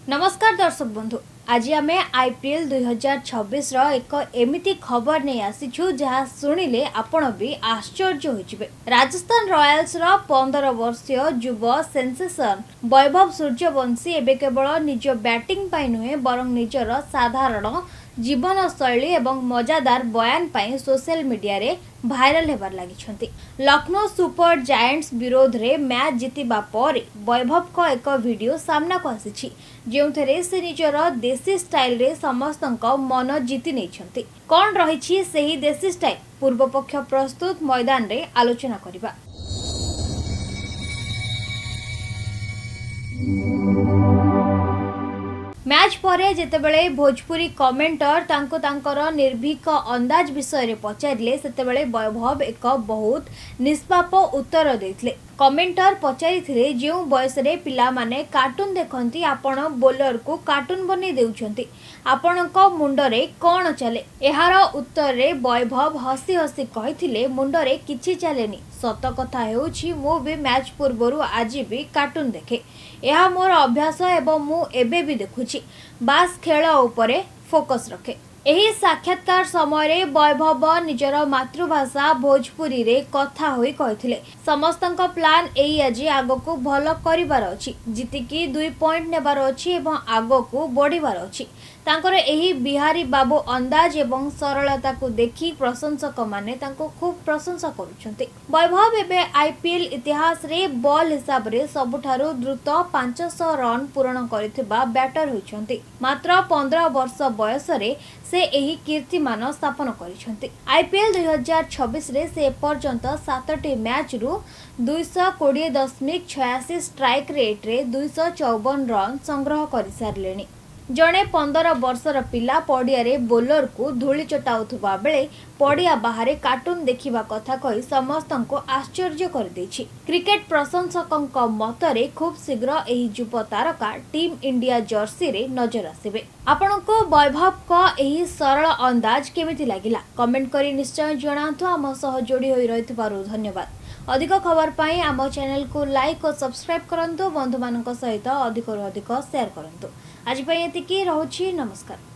ନମସ୍କାର ଦର୍ଶକ ବନ୍ଧୁ, ଆଜି ଆମେ ଆଇପିଏଲ୍ 2026ର ଏକ ଏମିତି ଖବର ନେଇ ଆସିଛୁ, ଯାହା ଶୁଣିଲେ ଆପଣ ବି ଆଶ୍ଚର୍ଯ୍ୟ ହୋଇଯିବେ। ରାଜସ୍ଥାନ ରୟାଲ୍ସର 15 ବର୍ଷୀୟ ଯୁବ ସେନ୍ସେସନ ବୈଭବ ସୂର୍ଯ୍ୟବଂଶୀ ଏବେ କେବଳ ନିଜ ବ୍ୟାଟିଂ ପାଇଁ ନୁହେଁ, ବରଂ ନିଜର ସାଧାରଣ ଜୀବନଶୈଳୀ ଏବଂ ମଜାଦାର ବୟାନ ପାଇଁ ସୋସିଆଲ ମିଡିଆରେ ଭାଇରାଲ ହେବାରେ ଲାଗିଛନ୍ତି। ଲକ୍ଷ୍ନୌ ସୁପର ଜାଏଣ୍ଟସ୍ ବିରୋଧରେ ମ୍ୟାଚ୍ ଜିତିବା ପରେ ବୈଭବଙ୍କ ଏକ ଭିଡିଓ ସାମ୍ନାକୁ ଆସିଛି, ଯେଉଁଥିରେ ସେ ନିଜର ଦେଶୀ ଷ୍ଟାଇଲରେ ସମସ୍ତଙ୍କ ମନ ଜିତି ନେଇଛନ୍ତି। କ'ଣ ରହିଛି ସେହି ଦେଶୀ ଷ୍ଟାଇଲ? ପୂର୍ବପକ୍ଷ ପ୍ରସ୍ତୁତ ମଇଦାନରେ ଆଲୋଚନା କରିବା। ମ୍ୟାଚ୍ ପରେ ଯେତେବେଳେ ଭୋଜପୁରୀ କମେଣ୍ଟର ତାଙ୍କୁ ତାଙ୍କର ନିର୍ଭୀକ ଅନ୍ଦାଜ ବିଷୟରେ ପଚାରିଲେ, ସେତେବେଳେ ବୈଭବ ଏକ ବହୁତ ନିଷ୍ପାପ ଉତ୍ତର ଦେଇଥିଲେ। କମେଣ୍ଟର ପଚାରିଥିଲେ, ଯେଉଁ ବୟସରେ ପିଲାମାନେ କାର୍ଟୁନ ଦେଖନ୍ତି, ଆପଣ ବୋଲରକୁ କାର୍ଟୁନ ବନେଇ ଦେଉଛନ୍ତି, ଆପଣଙ୍କ ମୁଣ୍ଡରେ କ'ଣ ଚାଲେ? ଏହାର ଉତ୍ତରରେ ବୈଭବ ହସି ହସି କହିଥିଲେ, ମୁଣ୍ଡରେ କିଛି ଚାଲେନି। ସତ କଥା ହେଉଛି, ମୁଁ ବି ମ୍ୟାଚ୍ ପୂର୍ବରୁ ଆଜି ବି କାର୍ଟୁନ ଦେଖେ। ଏହା ମୋର ଅଭ୍ୟାସ ଏବଂ ମୁଁ ଏବେ ବି ଦେଖୁଛି। ବାସ୍, ଖେଳ ଉପରେ ଫୋକସ୍ ରଖେ। ଏହି ସାକ୍ଷାତକାର ସମୟରେ ବୈଭବ ନିଜର ମାତୃଭାଷା ଭୋଜପୁରୀରେ କଥା ହୋଇ କହିଥିଲେ, ସମସ୍ତଙ୍କ ପ୍ଲାନ୍ ଏଇଆ ଯେ ଆଗକୁ ଭଲ କରିବାର ଅଛି, ଜିତିକି 2 ପଏଣ୍ଟ ନେବାର ଅଛି ଏବଂ ଆଗକୁ ବଢ଼ିବାର ଅଛି। ତାଙ୍କର ଏହି ବିହାରୀ ବାବୁ ଅନ୍ଦାଜ ଏବଂ ସରଳତାକୁ ଦେଖି ପ୍ରଶଂସକମାନେ ତାଙ୍କୁ ଖୁବ୍ ପ୍ରଶଂସା କରୁଛନ୍ତି। ବୈଭବ ଏବେ ଆଇପିଏଲ୍ ଇତିହାସରେ ବଲ୍ ହିସାବରେ ସବୁଠାରୁ ଦ୍ରୁତ 500 ରନ୍ ପୂରଣ କରିଥିବା ବ୍ୟାଟର ହୋଇଛନ୍ତି। ମାତ୍ର 15 ବର୍ଷ ବୟସରେ ସେ ଏହି କୀର୍ତ୍ତିମାନ ସ୍ଥାପନ କରିଛନ୍ତି। ଆଇପିଏଲ୍ 2026ରେ ସେ ଏପର୍ଯ୍ୟନ୍ତ ସାତଟି ମ୍ୟାଚ୍ରୁ 220.86 ଷ୍ଟ୍ରାଇକ୍ ରେଟ୍ରେ 254 ରନ୍ ସଂଗ୍ରହ କରିସାରିଲେଣି। ଜଣେ 15 ବର୍ଷର ପିଲା ପଡ଼ିଆରେ ବୋଲରକୁ ଧୂଳି ଚଟାଉଥିବା ବେଳେ ପଡ଼ିଆ ବାହାରେ କାର୍ଟୁନ ଦେଖିବା କଥା କହି ସମସ୍ତଙ୍କୁ ଆଶ୍ଚର୍ଯ୍ୟ କରିଦେଇଛି। କ୍ରିକେଟ ପ୍ରଶଂସକଙ୍କ ମତରେ ଖୁବ୍ ଶୀଘ୍ର ଏହି ଯୁବ ତାରକା ଟିମ୍ ଇଣ୍ଡିଆ ଜର୍ସିରେ ନଜର ଆସିବେ। ଆପଣଙ୍କୁ ବୈଭବଙ୍କ ଏହି ସରଳ ଅନ୍ଦାଜ କେମିତି ଲାଗିଲା, କମେଣ୍ଟ କରି ନିଶ୍ଚୟ ଜଣାନ୍ତୁ। ଆମ ସହ ଯୋଡ଼ି ହୋଇ ରହିଥିବାରୁ ଧନ୍ୟବାଦ। ଅଧିକ ଖବର ପାଇଁ ଆମ ଚ୍ୟାନେଲକୁ ଲାଇକ୍ ଓ ସବସ୍କ୍ରାଇବ୍ କରନ୍ତୁ। ବନ୍ଧୁମାନଙ୍କ ସହିତ ଅଧିକରୁ ଅଧିକ ସେୟାର କରନ୍ତୁ। ଆଜି ପାଇଁ ଏତିକି ରହୁଛି। ନମସ୍କାର।